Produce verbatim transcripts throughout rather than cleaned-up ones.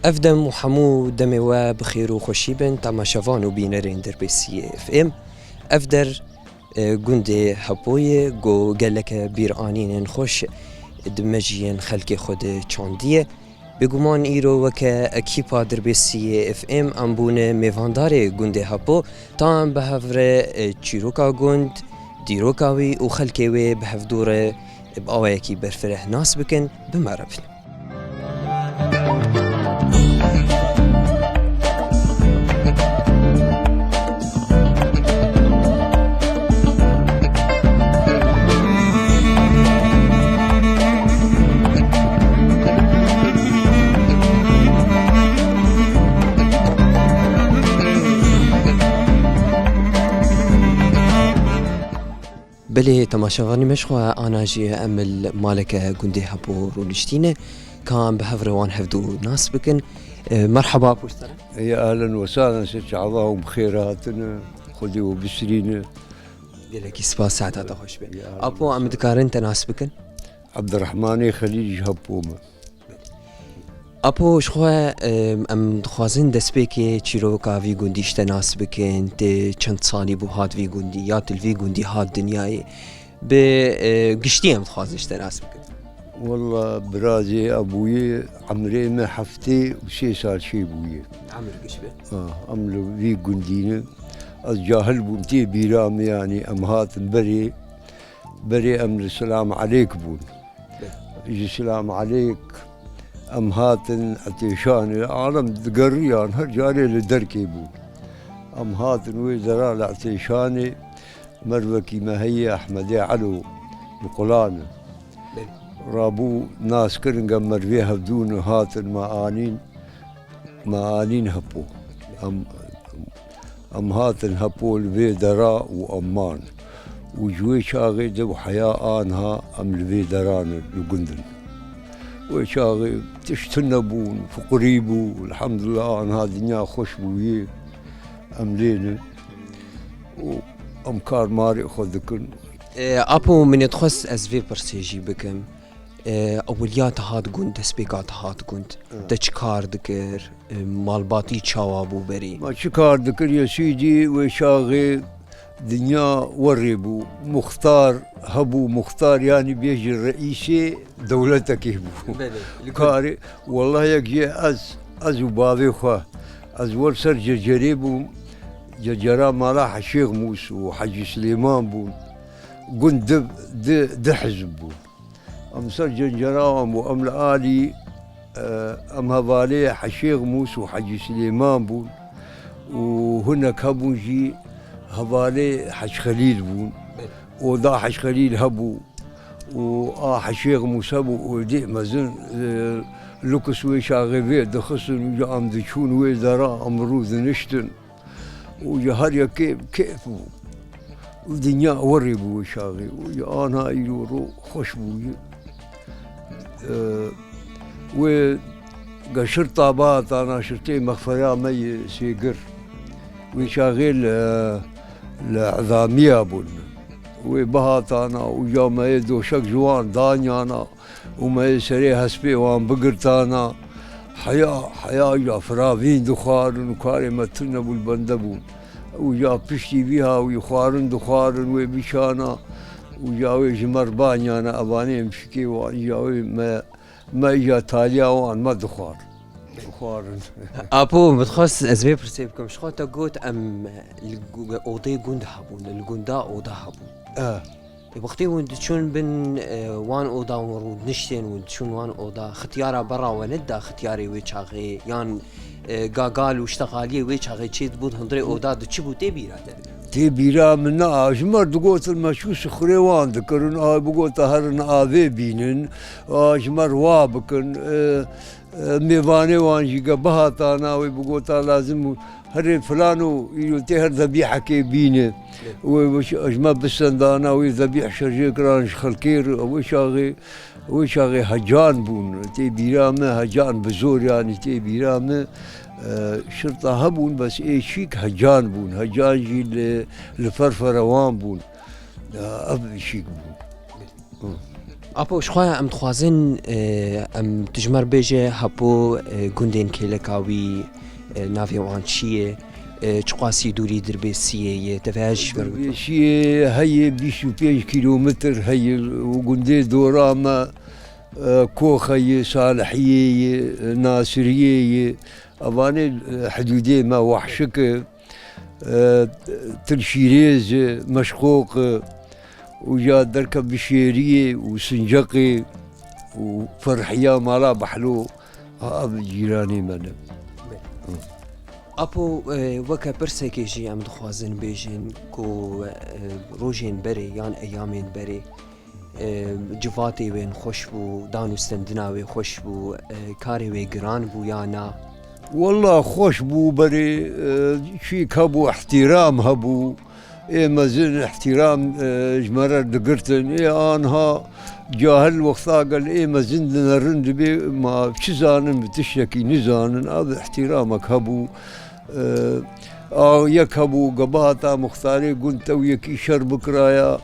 Ev dem û hemû demê we bi xêr û xweşî bin, temaşevan û bînerên Dirbêsiyê F M. Ev der, e, gundê Hepoyê, ku geleke bîranînên xweş di mejiyên xelkê xwe de çandiye. Bêguman îro weke ekîpa Dirbêsiyê F M em bûne mêvandarê gundê Hepo, ta em bi hev re, e, çîroka gund, dîroka wî û xelkê wê bi hevdû re bi awayekî berfireh nas bikin, bi me re bin. Belê, temaşevanî me ji xwe, ana jî em li maleke gundê Hepo rûniştîne, ka em bi hev re wan hevdû nas bikin. E, merheba, Apo ji te re. Ey, ehlen we sahlen, ser çava û bi xêr hatine, Xwedê we bisirîne. Gelekî spas, saeta te xweş be. Ya, Apo, em dikarin te nas bikin? Ebdirehmanê Xelîl ji Hepo me. Apo, ji xwe, em, em dixwazin destpêkê çîroka vî gundî ji te nas bikin, tê çend salî bû hat vî gundî, ya tu li vî gundî hat dinyayê? Bi, e, giştî em dixwazin ji te nas bikin. Walla birazê Ebûyê, emrê me heftê û sê sal çêbûye. Emir giş be. Ah, em li vî gundî ne. Ez cahil bûm, tê bîra min, yanî em hatin berê, berê em li Selam Elêk bûn. Ji Silam Elêk em hatin Etêşanê, alem digeriyan, her carê li derkê bûn. Em hatin wê dera li Etêşanê, mervekî me heye Ehmedê Elo, bi qulan e. Rabû nas kirin, gel mervê hevdûn hatin me anîn. Me anîn Hepo. Em, em hatin Hepo li vê dera û em man. Û ji wê çaxê de û heya anha em li vê dera ne, li gund in. Wê çaxê tişt tune bûn, fiqirî bû, elhamdulillah anha dinya xweş bûye, em lê ne. Û em kar marê xwe dikin. E, Apo, min ê dixwest ez vê pirsê jî bikim. E, ewiliya te hat gund, destpêka te hat gund. Hı. Te çi kar dikir? E, malbatî çawa bû berî? Ma çi kar dikir, Yesîdî, wê çaxê dinya werê bû. Muxtar hebû, muxtar, yanî bêjin reîsê dewletekê bû. Belê, li gund. Karê, welleh yek jê ez, ez û bavê xwe, ez wer ser cecerê bûm. Cecera mala Heşêx Mûs û Hecî Silêman bûn. Gund di, di, di hizb bû. Em ser cencera wan bû, em li alî, e, em hevalê Heşêx Mûs û Hecî Silêman bûn û hinek hebûn jî hevalê Hec Xelîl bûn. Oda Hec Xelîl hebû û a Heşêx Mûs hebû, odê mezin, e, luks wê çaxê vê dixistin û em diçûn wê dera, em rû diniştin. Û ji her yekê kêf bû. Û dinya werê bû wê çaxê. Û ji anha îro ro xweş bûye. Ee, wê geşirta bihatana şirtê mexfera me yê Sêgir. Wê çaxê li, li Ezamiya bûn. Wê bihatana û ya me yê doşek ji wan danyana. Û me yê serê hespê wan bigirtana, heya, heya ja firavîn dixwarin û karê me tune bû, li bende bûn. Û ja piştî vî ha wî xwarin dixwarin, wê biçana û ja wê ji me re banyana, evanê em şikê wan, ja wê me, me ja taliya wan me dixwar. Dixwarin. Apo, min dixwest ez vê pirsê bikim. Ji xwe te got em li gu-, odê gund hebûn, li gunda oda hebûn. Eh. Wextê hûn diçûn bin, e, wan oda, hûn rûdiniştên, hûn diçûn wan oda, xityara berra we nedida, xityarê wê çaxê, yan, e, gagal û ştexaliyê wê çaxê çê dibûn, hundirê oda diçibû, tê bîra te dibe? Tê bîra min ne, a ji me re digotin me çû sixurê wan dikirin, a bigota herin avê bînin, a ji me re wa bikin, e, E, mêvanê wan jî ge bihatana, wê bigota lazim û herê filano, îro tê her zebîhekê bîne. Wê ji me bisendana, wê zebîh şerjê kiran ji xelkê re, wê çaxê, wê çaxê hecan bûn. Tê bîra me hecan bi zor, yanî tê bîra me, e, şirta hebûn, bes ê çîk hecan bûn. Hecan jî li, li ferfere wan bûn. Ya, ev çîk bûn. Hı. Apo, ji xwe em dixwazin, e, em tu ji me re bêje, Hepo, e, gundên kêleka wî, e, navê wan çi ye? E, çiqasî dûrî dirbê Siyê ye? Te vêya jî ji me re bigihî. Dirbê Siyê heye bîst û pênc kîlometr heye û gundê dora me, e, Koxe ye, Salihiyê ye, e, Nasiriyê ye. Evanê, e, hidûdê me Wahşik e. E, Til Şîrêz e, Meşqoq e, û ya derkev Bişêriyê û Sinceqê û Ferhiya mala Behlo, ev cîranê me ne. Apo, e, weke pirsekê jî em dixwazin bêjin ku, e, rojên berê yan eyamên berê, e, civatê wê xweş bû, dan û stendina wê xweş bû, e, karê wê giran bû ya na? Walla xweş bû berê, e, çîk hebû, îhtîram hebû. Ê mezin îhtîram, e, ji me re digirtin. Ê anha cahil wexta gel ê mezin dinerin dibê ma çi zanin, bi tiştekî nizanin. Ev îhtîramek hebû. E, a yek hebû, ge bihata muxtarê gund ew yekî şer bikiraya,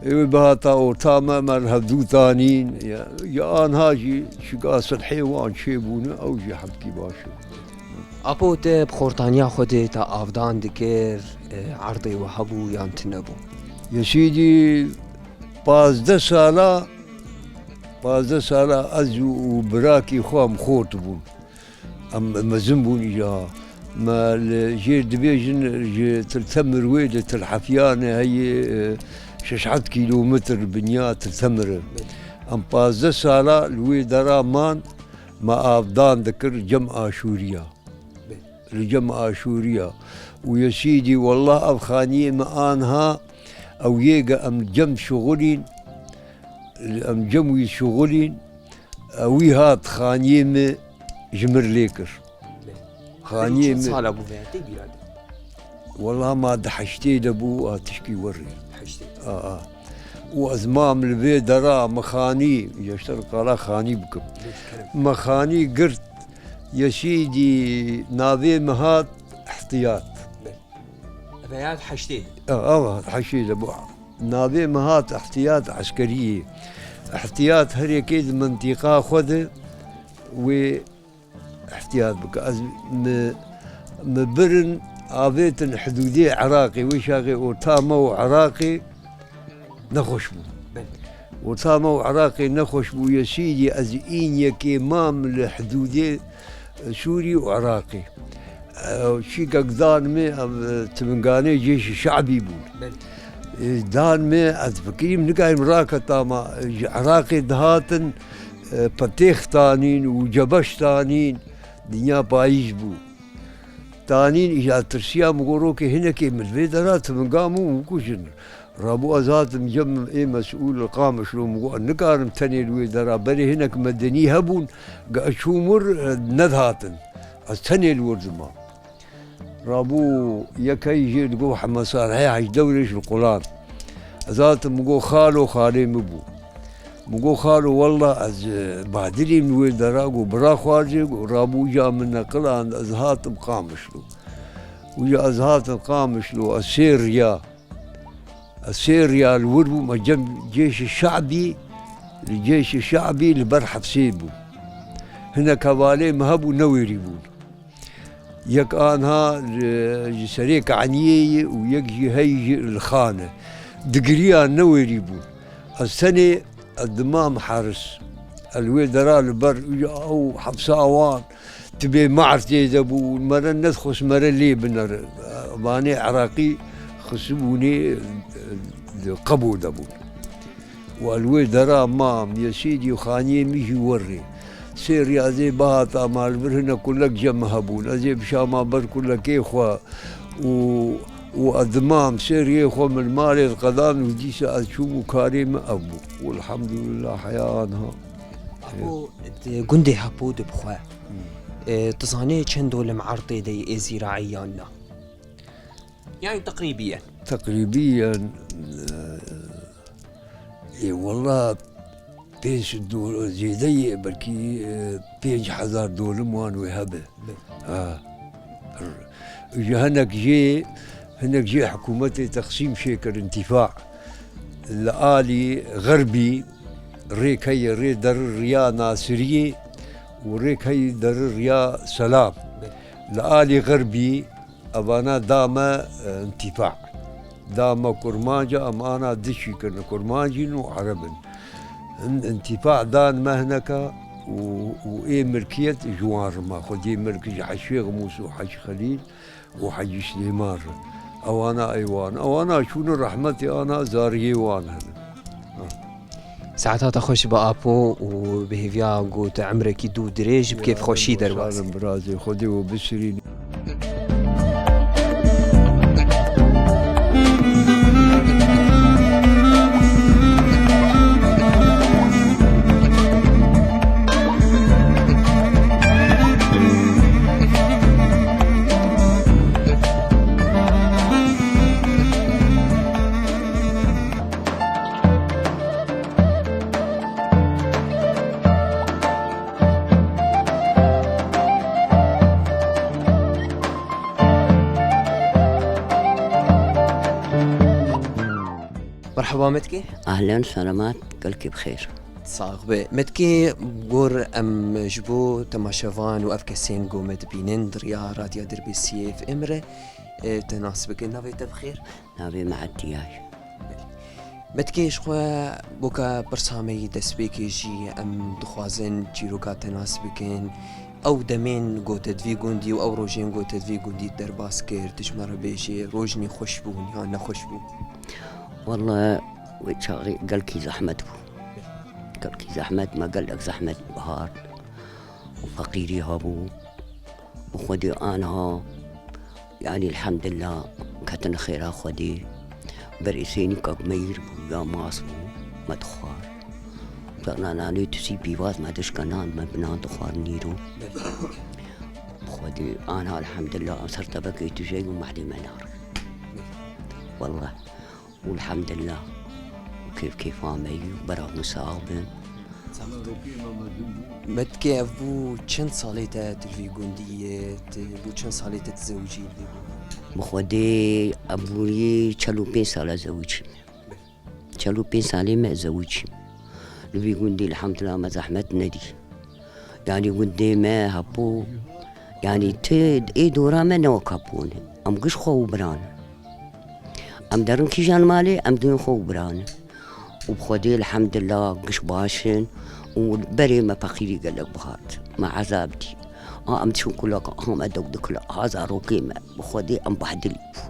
ê wê bihata orta me, me li hevdû tanîn. Ya, ya anha jî çika silhê wan çêbûne, ew jî hevkî baş e. Apo, te bi xortaniya xwe de te avdan dikir, e, erdê we hebû yan tune bû? Yesîdî pazdeh sala, pazdeh sala ez û, û birakî xwe em xort bûn. Em mezin bûn îca. Me li jêr dibêjin ji Til Temir wê de Til Hefiyan e heye, e, şeş heft kîlometr binya Til Temir e. Em pazdeh sala li wê dera man, me avdan dikir Cem Aşûriya. Li Cem Aşûriya. Û Yesîdî, wallah ev xaniyê me anha, ew yê ge em Cem şixulîn, em Cem wî şixulîn, ew wî hat xaniyê me ji mir lê kir. Xaniyê Çend me sala bû vê tê bîra de? Wela ma di heştê de bû, a tişkî werê. Heştê. A, a. Û ez mam li vê dera, me xanî, ji te re qala xanî bikim. Bêj kerem. Me xanî girt, Yesîdî navê me hat Ihtiyat. Bê. Ev ya heştê. A, a, heştê de bû. Navê me hat Ihtiyat Eskeriyê. Ihtiyat her yekê di mintîqa xwe de wê ihtiyat bike. Ez mi, mi birin avêtin hidûdê Iraqê, wê şaxê orta me û Iraqê nexweş bû. Belê. Orta me û Iraqê nexweş bû, Yesîdî ez în yekê mam li hidûdê, e, Sûrî û Iraqê. E, çîkek dan me, ev, e, timinganê cêşî şe'bî bûn. Belê. E, dan me, ez fikirîm, nikarim raketa ma, e, ji Iraqê dihatin, e, petêx tanîn û cebeş tanîn, dinya payîz bû. Tanîn îja tirsiya, min got, rokê hinekê min vê dera timinga min û kujin. Rabû ez hatim cem ê mesûl li Qamişlo, min got, nikarim tenê li wê dera, berê hinek medenî hebûn, ge ez çûm wir, e, nedihatin. Ez tenê li wir dimam. Rabû yek hey jê digot Heme Salihê Hec Dewrêş li Qulan. Ez hatim, min got, xalo, xalê min bû. Min got, xalo, wella ez, e, badilîm li wê dera, got, bira xwe jê, got, rabû ca min neqiland, ez hatim Qamişlo. Uca ez hatim Qamişlo, ez sê riya, ez sê riya li wir bûm, ez cem cêşê şe'bî, li cêşê şe'bî li ber hefsê bûm. Hinek hevalê min hebû, newêrî bûn. Yek anha li, ji serê Kaniyê ye û yek jî hey jî li Xan e. Digiriyan newêrî bûn. Ez tenê, ez dimam heris. Ez li wê dera li ber, uca ew hefsa wan, tibê mar tê de bû, mere nedixwest mere lê binere. Vanê Iraqî xisibûnê, e, di qebo de bûn. Û ez li wê dera mam, Yesîdî û xaniyê min jî werê. Sê riya ez ê bihata ma li vir hinek kulek cem hebûn. Ez ê bişama ber kulekê xwe û, û ez dimam, sê riyê xwe min li malê diqedan û dîsa ez çûm û karê min ev bû. Û elhamdulillah heya anha. Apo, di gundê Hepo de bi xwe, Hmm. e, tu zanê çend dolim erd tê de yê zîraî yan na? Yani teqrîbiyen. Teqrîbiyen, e, ê, wela pênc do-, zêde ye, belkî, e, pênc hezar dolim wan wê hebe. Be. Ha. Ji hinek jê, hinek jê hikûmetê teqsîm şêkir, întîfa. Li alî xerbî, Rêk heye, rê der riya Nasiriyê û rêk heye der riya Selam. Li alî xerbî evana dame, e, întîfa. Dame kurmanca, em ana dişî kirin, kurmancîn û ereb in. Hin-, întîfa dan me hineka û, û ê milkiyet ji wan rima. Xwedî milk ji Hecî Şêx Mûs û Hecî Xelîl û Hecî Silêman re. Ewana ê wan. Ewana çûne rehmetê ana zariyê wan hene. Saeta te xweş be Apo û bi hêviya ku tu emrekî dû dirêj bi kêfxweşî derbas. Birazê Xwedê we bisirîne. Merhaba Metkê. Ahlen, selamat, gelkî bi xêr. Sax be. Metkê, gor em ji bo temaşevan û ev kesên ku me dibînin di riya Radya Dirbêsiyê F M re, e, te nas bikin. Navê te bi xêr? Navê me Etiyay. Metkê, ji xwe boka pirsa me yî destpêkê jî em dixwazin çîroka te nas bikin. Ew demên ku te di vî gundî û ew rojên ku te di vî gundî derbas kir, tu ji me re bêjê, rojnî xweş bûn yan nexweş bûn? Welle, wê çaxê gelkî zehmet bû. Gelkî zehmet, me gelek zehmet hat. Û feqîrî hebû. Û Xwedê aniha, yanî elhamdillah, ketine xêra Xwedê. Berê sênî kak meyîr bû, ya mas bû, me dixwar. Ferna nanê tu sî pîvaz me dişka nan, me bi nan dixwar nîro. Xwedê aniha elhamdillah, em ser tebekê tijey û mehlê me nar. Wallah. Û elhamdillah, kêf kêfa me yî, bera hûn sax bin. Metkê, ev bû çend salê te tu li vî gundî yê, tu bû çend salê te tu zewicî li vî gundî? Bi Xwedê, ev bûyî çel û pênc sal ez zewicî me. Çel û pênc salê me ez zewicî me. Li vî gundî elhamdillah me zehmet nedî. Yanî gundê me hepo, yanî ti ê dora me ne wek hepo ne. Em giş xwe û bira ne. Em derin kîjan malê, em duyên xwe û bira ne. Û bi Xwedê elhamdillah giş baş in û berê me feqîrî gelek bihat. Me ezab dî. A em diçûn kulak, a me dewk dikula, a zarokê me. Bi Xwedê em behdilî bû.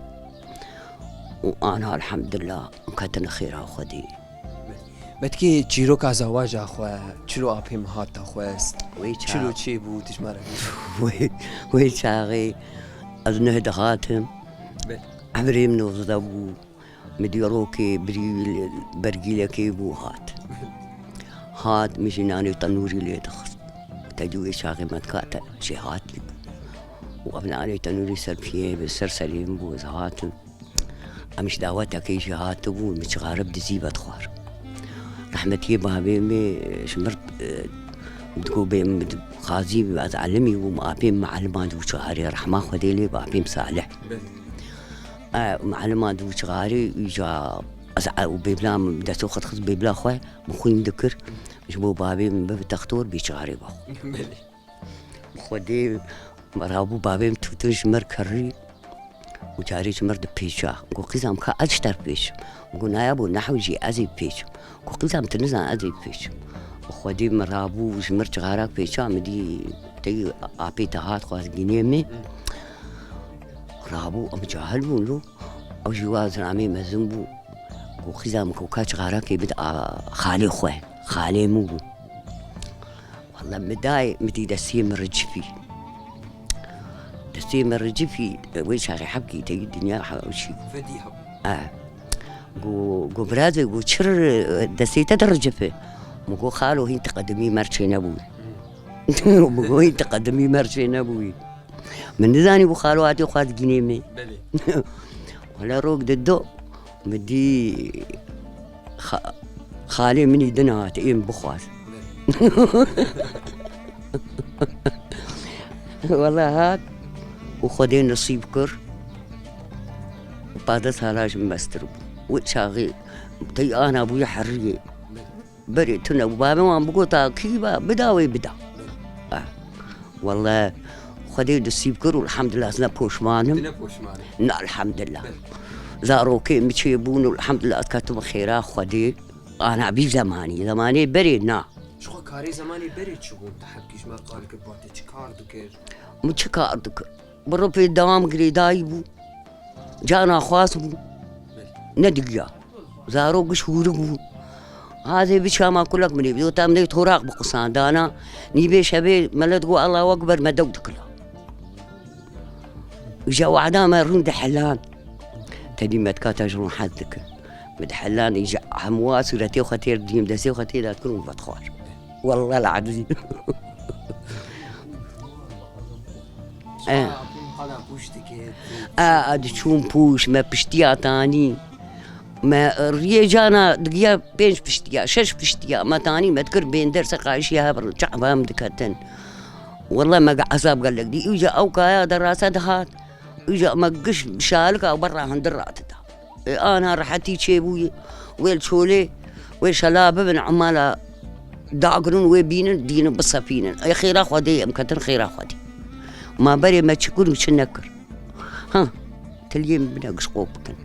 Û ana elhamdillah em ketine xêra Xwedê. Metkê, çîroka zawaja xwe, çilo apê min hat te xwest? Wê çax- Çilo çêbû, tu ji me re bêje. Wê, wê çaxê ez neh dihatim. Be. Emrê min nozdeh bû. Min dîrokê birî bergîlekê bû hat. Hat, min jî nanê tenûrî lê dixist. Te dî wê çaxê me dikate jê hatî. Û ev nanê tenûrî ser piyê, ser serê min bû, ez hatim. Em ji dawetekê jî hatibûn, min çixare bi dizî vedixwar. Rehmetiyê bavê min ji mir, e, digot bê min xazî bî, ez elimî bûm, apê min mealiman dibû çixarê, rehma Xwedê lê bi apê min Salih. Belê. E, mealiman dibû çixarê, îca ez e, û bêbla min destê xwe dixist bêbla xwe, min xwîn dikir, ji bo bavê min bibe textor bê çixarê baxwe. Belê. Xwedê me rabû bavê min tûtin ji mir kirî û carê ji mir dipêça. Got, "Qîzam ka ez ji te re pêçim." Got, "Naya bo, nehew jî ez ê pêçim." Got, "Qîzam tu nizan ez ê pêçim." Xwedê min rabû ji mir çixarak pêça, min dî tey apê te hat xwazgînê min. Rabû, em cahil bûn lo. Ew jî wa zilamê mezin bû. Got, "Qîza min, ku ka çixarakê bide a xalê xwe, xalê min bû." Walla min dayê, min dî destê min ricifî. Destê min ricifî, wê çaxê hebkî teyî dinya hewşî. Fedî heb. E. Got, got, "Birazê, got, çir destê te diricife?" Min got, "Xalo, hîn teqedimî merçê nebûyî." Min got, "Hîn teqedimî merçê nebûyî." Min nizanî bû xalo hatî xwazgînê min. Belê. Wele rok dido, min dî xa-, xalê min î din hat, ê min bixwaz. Belê. Wele hat û Xwedê nisîb kir. Pazdeh sala ji min mestir bû. Wê çaxê tey ana bûye heriyê. Belê. Berê tune û bavê wan bigota kî ba, bida wê bida. Ah. Welle Xwedê disîb kir û elhamdulillah ez ne poşman im. Tu ne poşman î? Na, elhamdulillah. Belê. Zarokê min çêbûn û elhamdulillah ez ketime xêra Xwedê. Ana bî zemanî, zemanê berê na. Ji xwe karê zemanê berê çi bûn? Te heb kî ji me qal kir, ba te çi kar dikir? Min çi kar dikir? Bi ripê dewam girêdayî bû. Cana xwast bû. Nedigiya. Zarok giş hûrik bû. Hazê bi çama kulek min ê bidot, em nê toraq biqusandana. Nîvê şevê melet got, "Allahu Ekber", me dew dikila. Îja wehda me rûn dihelan. Tedî me dika te ji rûn hez dikin. Me dihelan, îja hemûa sûretê xwe têr dîm, destê xwe tê de dikin û vedixwar. Wallah el-azîm. Eh. Qala pûş dike. A, a, diçûn pûş, me piştiya tanî. Me riyê cana digiya pênc piştiya, şeş piştiya. Me tanî, me dikir bên derse qaşiya hebir, çava em diketin. Wallah me ge-, ezab gelek dî. Îja ew kaya de rase dihat. Îja me giş şalika û berra hundir radida. E, ana rehetî çêbûyî, wê li çolê, wê şela bibin, emala dagirin, wê bînin, dînin, bisefînin. Ê xêra Xwedê, em ketin xêra Xwedê. Ma berê me çi kir û çi nekir? Ha, tiliyê min bine giş qop bikin.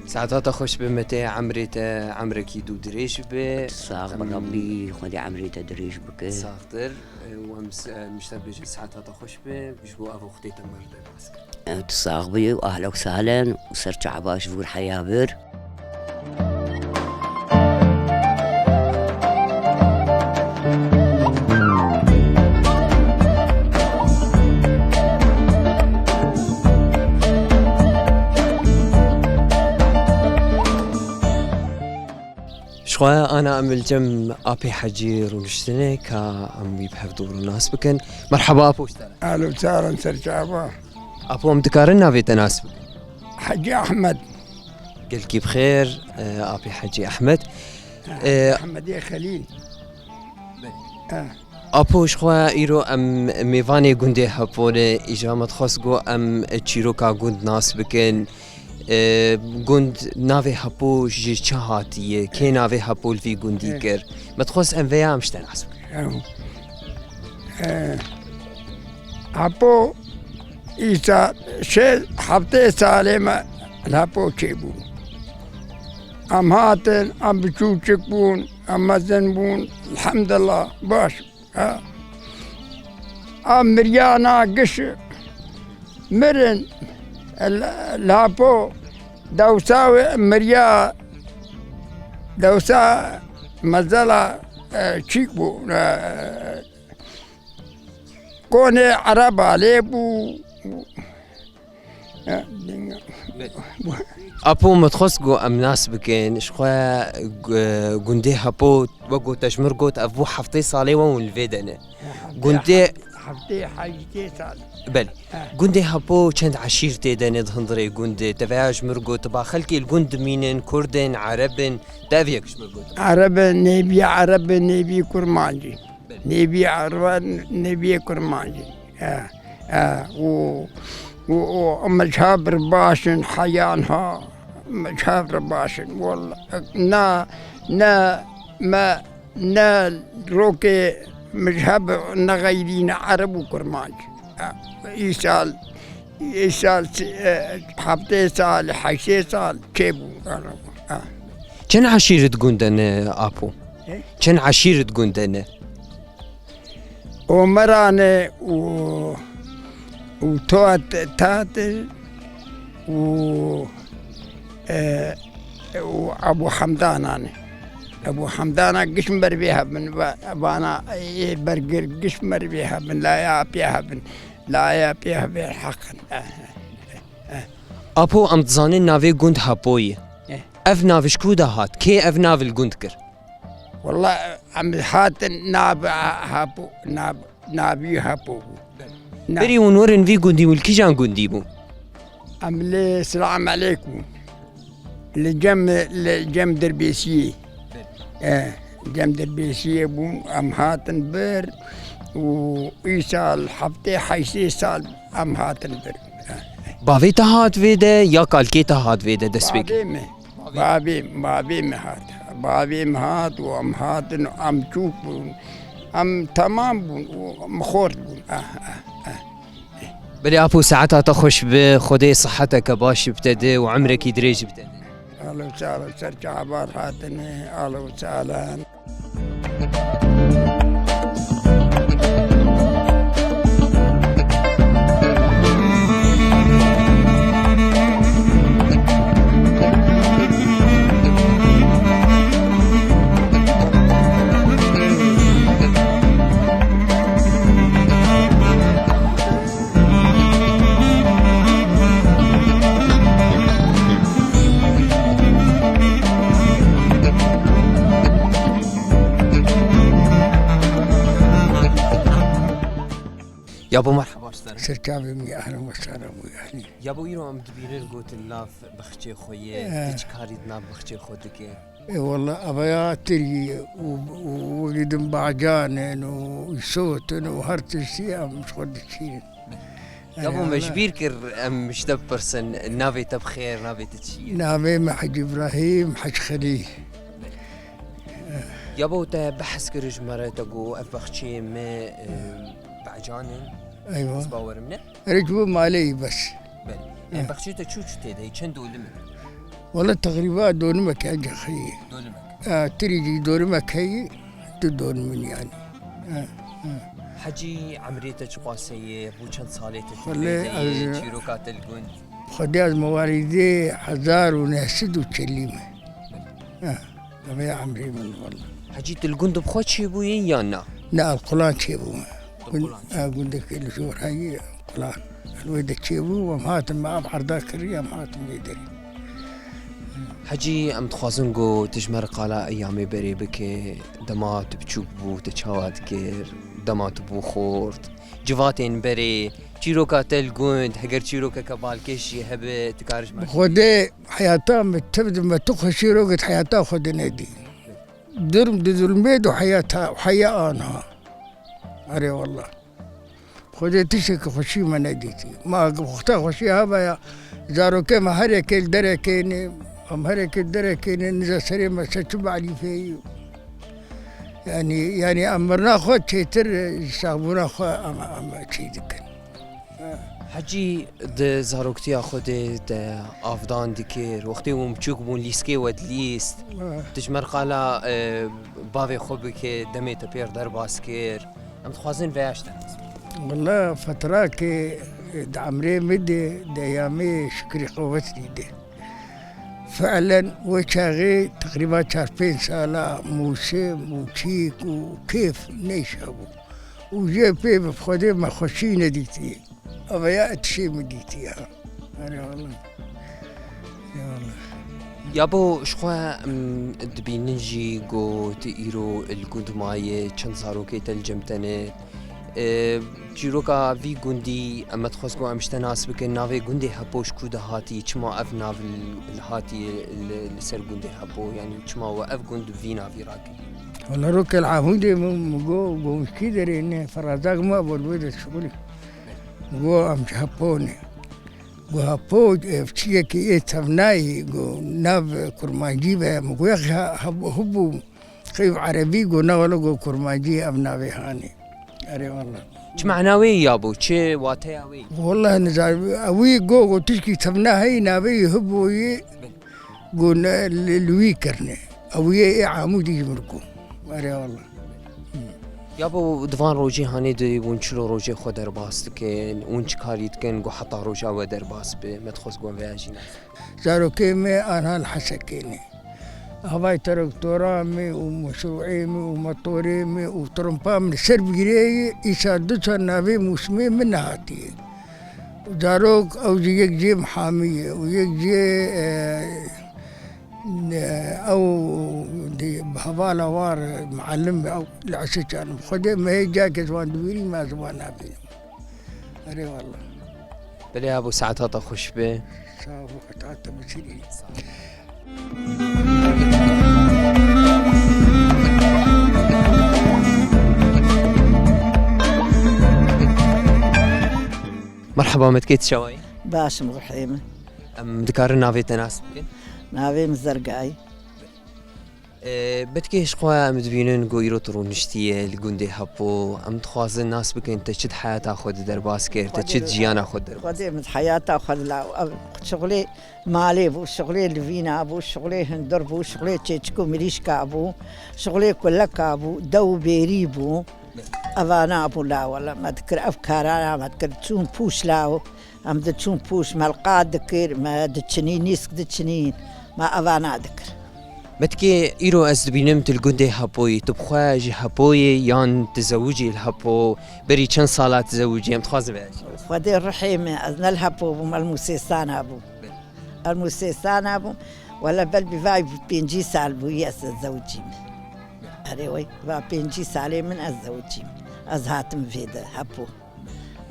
Saeta te xweş be, me tê emrê te, emrekî dû dirêj be. Sax be Em, Rabbî, Xwedê emrê te dirêj bike. Saxtir, e, û em s-, e, mişter bêjin saeta te xweş be, ji bo ev wextê te me re derbas kir. Ew tu sax bî û ahla û sahlen û ser çava ji vir heya vir. Ji xwe ana em li cem Apê Hecî rûniştine ka em wî bi hevdû re nas bikin. Merheba Apo ji te re. Ahla û sahlen ser çava. Apo, em dikarin navê te nas bikin? Hecî Ehmed. Gelkî bi xêr, e, Apê Hecî Ehmed. Ha, E, Ehmedê Xelîl. Belê. Ha. Apo, ji xwe îro em mêvanê gundê Hepo ne, îja me dixwest got em çîroka gund nas bikin. E, gund navê Hepo ji çi hatiye? Kê navê Hepo li vî gundî E. kir? Me dixwest em vêya em ji te nas bikin. Ew. E, Hepo îsa şê heftê salê me li Hepo çêbûn. Em hatin, em biçûçik bûn, em mezin bûn, elhamdulillah, baş. Ha. A miryana giş mirin, la-, lapo dewsa we mirya, dewsa mezela, e, çîk bû, e, konê Ereba lê bû. Apo, me dixwest got em nas bikin, ji xwe gu-, gundê Hepo, wek got te ji mir got, ev bû heftê salê we hûn li vê de ne. Gundê Heftê, heftê, heştê sal. Belê. He. Gundê Hepo çend eşîr tê de ne di hundirê gundê. Te veya ji mir got, ba xelkê li gund dimînin, Kurd in, Ereb in, te ev yek ji mir got. Ereb in, nêvî Ereb in, nêvî Kurmancî. Belê. Nêvî Ereb in, nêvî Kurmancî. E, e, û, û, û mezheb re baş in, heyan ha, mezheb re baş in. Walla, ne, ne, me, ne rokê mezheb ne xeyrî ne Ereb û Kurmanc. E, îsal, îsal, e, heftê sal, heştê sal çêbû. E. Çend eşîret gund hene, Apo? E? Çend eşîret gund hene? Omeran e û, û Toat, Tat e û, e, û Ebû Hemdanan e. Ebû Hemdana giş mervê hebin, va-, vana ê bergir giş mervê hebin, laya apê hebin, laya apê hebin heqin. E, e, e. Apo, em dizanin navê gund Hepo ye. E. Ev nav ji ku de hat? Kê ev nav li gund kir? Walla, em hatin nav Hepo, nav, navî Hepo bû. Na. Berî hûn werin vî gundî bûn, li kîjan gundî bûn? Em li Selam Eleykum. Li cem, li cem Dirbêsiyê. E, cem Dirbêsiyê bûn, em hatin vir û îsal heftê heştê sal em hatin vir. E. Bavê te hat vê de ya kalkê te hat vê de destpêkê? Bavê me. Bavê, bavê me hat. Bavê min hat û em hatin û em çûk bûn. Em temam bûn û em xort bûn. Ah, ah, ah. Belê apo, saeta te xweş be, Xwedê siheteke baş bi te de û emrekî dirêj bi te de. Ahlen û sahlen, ser çavar hatine, ahlen û sahlen. Yabo merheba ji te re. Serçavê min, ehlen we sehlen we, ehlen. Yabo îro em dibînin gotin nav bexçê xwe ye, Eh. tu çi karî di nav bexçê xwe dike? Ê wele, eveya tirî û, û wekî din bacanin û îsotin û her tiştî em ji xwe diçînin. Yabo Ey me ji wele. bîr kir em ji te bipirsin, navê te bi xêr, navê te çi ye? Navê me Hecî Îbrahîm, Hec Xelî. Yabo te behs kir ji me re, te got ev bexçeyê me, e, bacanin. Eywa. Ez bawerim ne? Erê ji bo malê yî bes. Belê. Em Eh. bexçê te çû çû tê de, çend dolim in? Wele teqrîba donimek enca xeyî. Donimek. Eh, tirî jî donimek heyî, du donim in yanî. Eh, eh. Hecî, emrê te çiqas heye, bû çend salê te Wele, tê de, ez çîroka te li gund? Xwedê ez mewalîdê hezar û neh sed û çelî me. Eh, ev ya emrê min wele. Hecî, tu li gund bi xwe çêbûyî yan na? Ne, ez qulan çêbûme. Di Gund-, qulan çê. e, gundekî li jor heyî qulan. Li wê de çêbû, em hatin me av erda kirî, em hatin vê derê. Hecî, em dixwazin ku tu ji me re qala eyamê berê bike, dema tu biçûk bû, tu çawa dikir, dema tu bû xort, civatên berê, çîroka te li gund, heger çîrokeke balkêş jî hebe, tu karî ji me re Xwedê heyata me tev di me tu xweşî rokit heyata xwe de nedî. Durm di zulmê de heyata, heya anha. Erê wallah. Xwedê tiştekî xweşî me nedîtî. Ma wexta xweşî hebe ya, zarokê me her yekê li derekê ne, em her yekê li derekê ne, niza serê me ser çi malîfeyî. Yanî, yanî em mirina xwe çêtir, saxbûna xwe em, em çî dikin. Hecî, di zaroktiya xwe de te avdan dikir, wextê hûn biçûk bûn lîskê we dilîst. Eh. Tu ji me re qala, e, bavê xwe bike, demê te pêr derbas kir. Em dixwazin veya ji te nas bikin. Wela fetrakê di emrê min de, di eyamê Şikrî Qewetî de. Fiilen wê çaxê teqrîba çar pênc sala mûsim û çîk û kêf neyşabû. Û jê pê bi Xwedê me xweşî nedîtî. Ev ya tişê min dîtiye. Erê wallah. Eyvallah. Yabo, ji xwe, em, dibînin jî ku tu îro li gund maye, çend zarokê te li cem te ne. E, çîroka vî gundî, em dixwest ku em ji te nas bikin, navê gundê Hepo ji ku de hatî, çima ev nav li, li hatî li, li ser gundê Hepo, yanî çima we ev gund bi vî navî rakirî? Wala rokel Amûdê min, min got, got, ji kî derê ne, ferazak me bû, li wê de şixulî. Go em ji Hepo ne. Go Hepo, ev çiyekî ê tevnayî, go nav kurmancî be. Min go ya ha-, ha-, hibû, qeyv erebî, go ne wele, go kurmancî ev navê hanê. Erê wallah. Çi mana wê ya bû? Çi wateya wê? Wallah nizam, ewî go, go tişkî tevna heyî navê hibûyî. Go ne, li, li wî kirine. Ew yê ê Amûdî ji min ku. Erê wallah. Ya bo di van rojê hanê de hûn çilo rojê xwe derbas dikin, hûn çi karî dikin ku heta roja we derbas be? Me dixwest ku em veya jî nas. Zarokê me anha li Hesekê ne. Havay traktora me û meşrûê me û motorê me û trompa min li ser bîrê ye, îsa du çar navê mûsimê min nehatiye. Zarok ew jî yek jê mihamî ye û yek jê, e, Ne, ew di hevala war muallim be, ew li Esê çanim. Xwedê me hê cakê ziwan dibîrî, me ziwan nabînim. Erê wallah. Belê ya bo, saeta te xweş be. Sağ ol, heta te biçîrî. Merheba, me dikê, tu çawa yî? Baş im, ruhê min. Em dikarin navê te nas bikin? Navê min Zergay. E, Betkê ji xwe em dibînin ku îro tu rûniştiye li gundê Hepo. Em dixwazin nas bikin te çi di heyata xwe de derbas kir, te çi di jiyana xwe de derbas kir. Xwedê min di heyata xwe de law. Ev şixulê malê bû, şixulê livîna bû, şixulê hundir bû, şixulê çêçik û mirîşka bû, şixulê kuleka bû, dew û bêrî bû. Evana bû la wele me dikir, ev karana me dikir, çûn pûş law. Em diçûn pûş, me li qad dikir, me diçinî, nîsk diçinî, me evana dikir. Betkê, îro ez dibînim tu li gundê Hepoyî, tu bi xwe ji Hepoyê yan tu zewicî li Hepo, berî çend sala tu zewicî, em dixwazin vê. Xwedê ruhê min, ez ne li Hepo bûm, ez li Mûsêsana bûm. Ez li Mûsêsana bûm, wele bel bi vay pêncî sal bûyî ez zewicî me. Erê wey, va pêncî salê min ez zewicî me. Ez hatim vê de Hepo.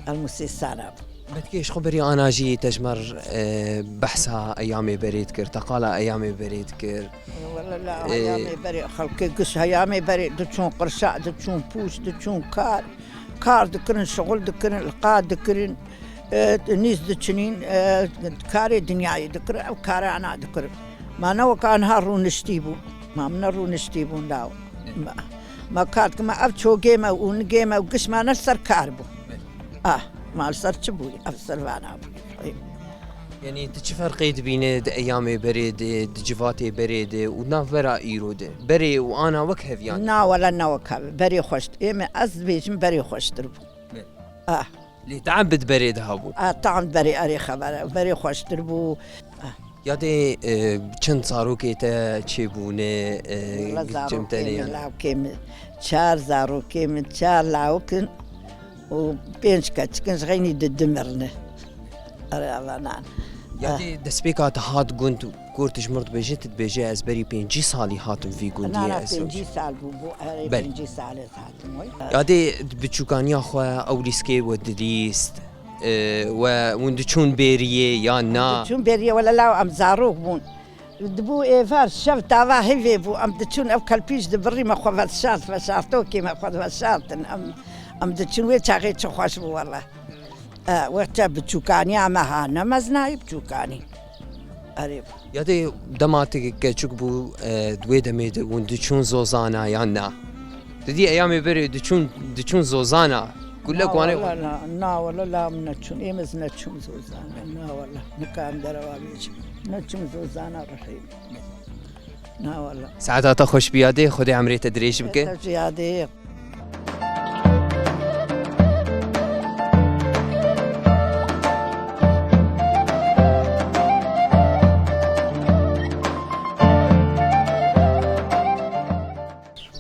El Musê Sara bû. Betkê, ji xwe berî ana jî te ji me re, e, behsa eyamê berê dikir, te qala eyamê berê dikir. Wele la E, eyamê berê, xelkê giş eyamê berê diçûn qirşa, diçûn pûş, diçûn kar. Kar dikirin, şixul dikirin, li qad dikirin, e, nîz diçinîn, e, karê dinyayê dikirin, ev karana dikirin. Ma ne weka niha rûniştî bû. Ma min ne rûniştî bûn law. Ma, ma kar dikin, ma ev çogê me û nigê me û giş me ne li ser kar bû. Ah, ma li ser çi bûyî? Ev ser vana bûyî. Yanî tu çi ferqê dibîne di eyamê berê de, di civatê berê de û navbera îro de? Berê û ana wek hev yan? Na wele ne wek hev. Berê xweş. Ê me ez dibêjim berê xweştir bû. Ah. Lê team bi di berê de hebû? Ah, team berê erê xebere. Berê xweştir bû. Ah. Yadê, e, çend zarokê te çêbûne, e, Wala cem te zarokê min, neyane? Lawkê min, çar zarokê min, çar lawik in û pênc keçik in, ji xeynî di dimirine. Erê, avanan. Yadê, ah, destpêka te hat gund, ku tu ji mir dibêje, tu dibêje, ez berî pêncî salî hatim vî gundiyê. Na, na, ez pêncî sal bû, bû, erê, belê, pêncî sal ez hatim, oy. Yadê, di biçûkaniya xwe ew lîskê we dilîst, e, we hûn diçûn bêriyê yan na? Diçûn bêriyê, wele law em zarok bûn. Dibû êvar, şev tava hêvê bû, em diçûn ev kelpîj dibirî me xwe veşart, veşartokê me xwe veşartin. Em, em diçûn wê çaxê çi xweş bû wele. E, wexta biçûkaniya me ha, ne mezinayî biçûkanî. Erê. Yadê dema tu keçik bû, e, di wê demê de hûn diçûn zozana yan na? Tu dî eyamê berê diçûn, diçûn zozana. Kulek wane. Na wele, na, na wele la min neçûn. Êm ez neçûm zozana. Na wele. Nikarim derewa bêjim. Neçûm zozana rihê. Na wele. Saeta te xweş bî yadê. Xwedê emrê te dirêj bike. Te jî yadê.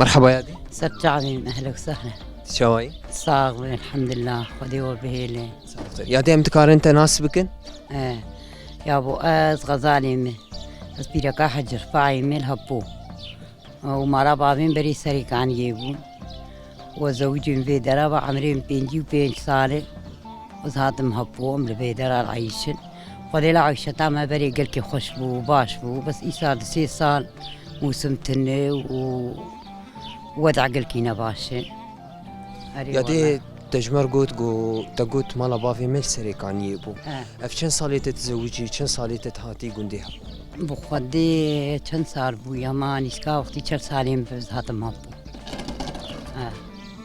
Merhaba yadê. Ser çavên, ehlen we sehlen. Çawayî? Sax bin, elhamdulillah. Xwedê we bihêle. Sax bin. Yadê, em dikarin te nas bikin? E, ya bo ez Xezalê me. Ez pîreka Hecî Rifayê me li Hepo. Û mala bavê min berê Serêkaniyê bû. We zewicîn vê dera ve emrê min pêncî û pênc sal e. Ez hatim Hepo, em li vê dera li eyşin. Xwedê la eyşeta me berê gelkî xweş bû, baş bû. Bes îsal di sê sal mûsim tune û weda gelkî ne baş e. Erê. Yadê wele. Te ji me re got, got, te got mala bavê me li Serêkaniyê bû. He. Ev çend salê te dizewicî, çend salê te dihatî gundê Hepo? Bi Xwedê çend sal bû, ya ma nîşka wextî çel salê min bi hatim Hepo. He.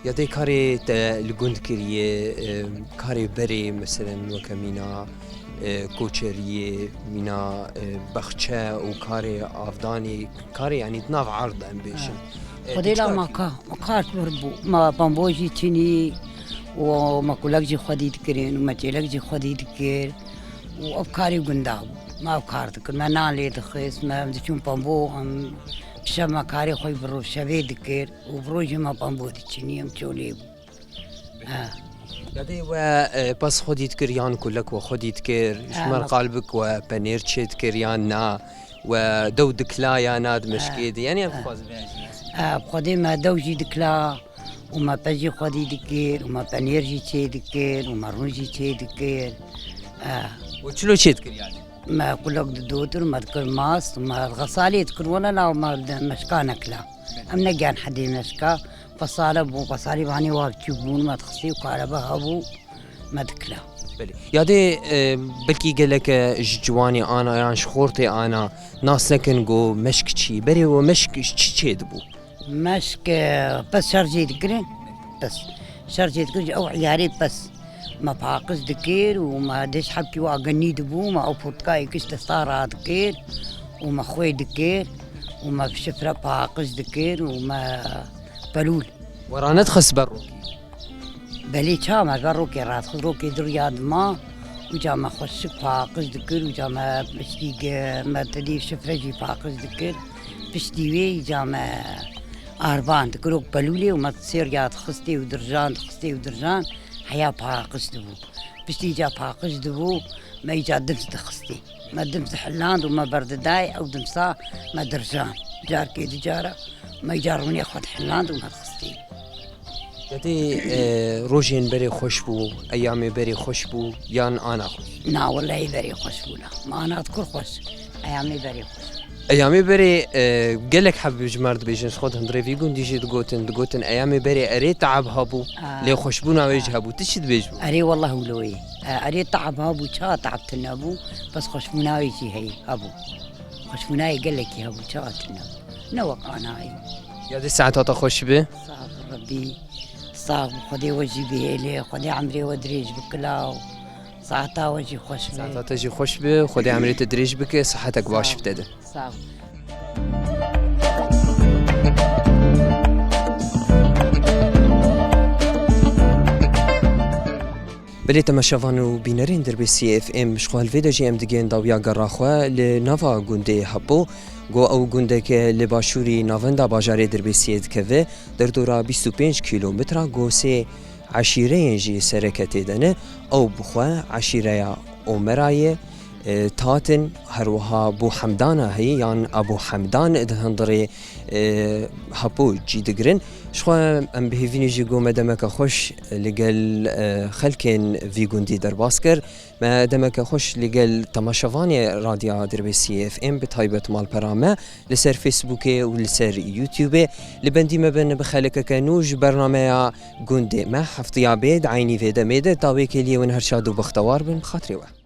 Yadê karê te li gund kiriye, e, karê berê, meselen, weke mîna, e, koçeriyê, mîna, e, bexçe û karê avdanê, karê, yanî di nav erd de em bêjin. Ha. E, Xwedê tu la çikar ma kî? Ka-, ma kar pir bû. Ma bambo jî çinî û ma kulek jî xwedî dikirin û ma çêlek jî xwedî dikir û ev karê gunda bû. Ma ev kar dikir. Me nan lê dixist, me em diçûn bambo, em şev me karê xwe bi rojşevê dikir û bi rojê me bambo diçinî, em çolê bû. Ha. Yadê we, e, pez xwedî dikir yan kulek we xwedî dikir? Ji me re qal bik we penêr çê dikir yan na? We dew dikla yan na di meşkê de? Yanî em dixwazin vê jî. Ha, bi Xwedê me dew jî dikla û me pez jî xwedî dikir û me penêr jî çê dikir û me rûn jî çê dikir. Ha. We çilo çê dikir yanî? Me kulek didotir, me dikir mast, me xesalê dikir, wele la me de meşka nekila. Em negiyan hedê meşka. Xesale bû, xesalî vanê wa biçûk bûn, me dixistî û karebe hebû, me dikila. Belê. Yadê, e, belkî geleke ji ciwanê ana yan ji xortê ana nas nekin ku meşk çi. Berê we meşk ji çi çêdibû? Meşk, e, pes şerjê dikirin. Pes. Şerjê dikirin ji ew iyarê pes. Me paqij dikir û me dêj hebkî wa genî dibû, me ew portikayê giş desta radikir û me xwê dikir û me bi şifre paqij dikir û me pelûl. We ranedixist ber rokê? Belê ça me ber rokê radixist, rokê diriya dima, uca me xweşik paqij dikir, uca me piştî ge-, me tedî şifre jî paqij dikir. Piştî wê îca me arvan dikir, wek pelûlê û me sêriya dixistê û dirjan, dixistê û dirjan, heya paqij dibû. Piştî îca paqij dibû, me îca dims dixistê. Me dims dihiland û me berdidayê, ew dimsa me dirjan. Carkê du cara me îca rûnê xwe dihiland û me dixistê. Yadê, e, rojên berê xweş bû, eyamê berê xweş bû, yan ana xweş? Na, welehî berê xweş bû, na. Me ana dikur xweş. Eyamê berê xweş. Eyamê berê, e, gelek heb ji me re dibêjin, ji xwe di hundirê vî gundî jî digotin, digotin, eyamê berê erê teab hebû, Aa. lê xweşbûna wê jî hebû. Tu çi dibêjî? Erê, weleh wilo ye. E, erê teab hebû, ça teab tune bû, bes xweşbûna wê jî heye, hebû. Xweşbûna wê gelekî hebû, ça tune bû. Ne wek ana ye. Yadê, saeta te xweş be. Sax Rebî, sax bi Xwedê we jî bihêle, Xwedê emrê we dirêj bi kilaw. Saeta we jî xweş be. Saeta te jî xweş be, Xwedê emrê te dirêj bike, sihetek baş bi te de. Sağ ol. Belê temaşevan û bînerên Dirbêsiyê F M, ji xwe li vê de jî em digên dawiya gera xwe li nava gundê Hepo, ku ew gundeke li başûrî navenda bajarê Dirbêsiyê dikeve, derdora bîst û pênc kîlometre, ku sê eşîreyên jî sereke tê de ne, ew bi xwe eşîreya Omera ye, e, Tatin, her wiha Bû Hemdana heye, yan Ebû Hemdan di hundirê, e, Hepo cî digirin. Ji xwe em bi hêvî ne jî ku me demeke xweş li gel, e, xelkên vî gundî derbas kir. Me demeke xweş li gel temaşevanê Radya Dirbêsiyê F M, bi taybet malpera me li ser Facebookê û li ser YouTubeê. Li bendî me bin bi xelekeke nû ji bernameya Gundê Me. Hefteya bê di eynî vê demê de, ta wê kêliyê win her şad û bextewar bin. Bi xatirê we.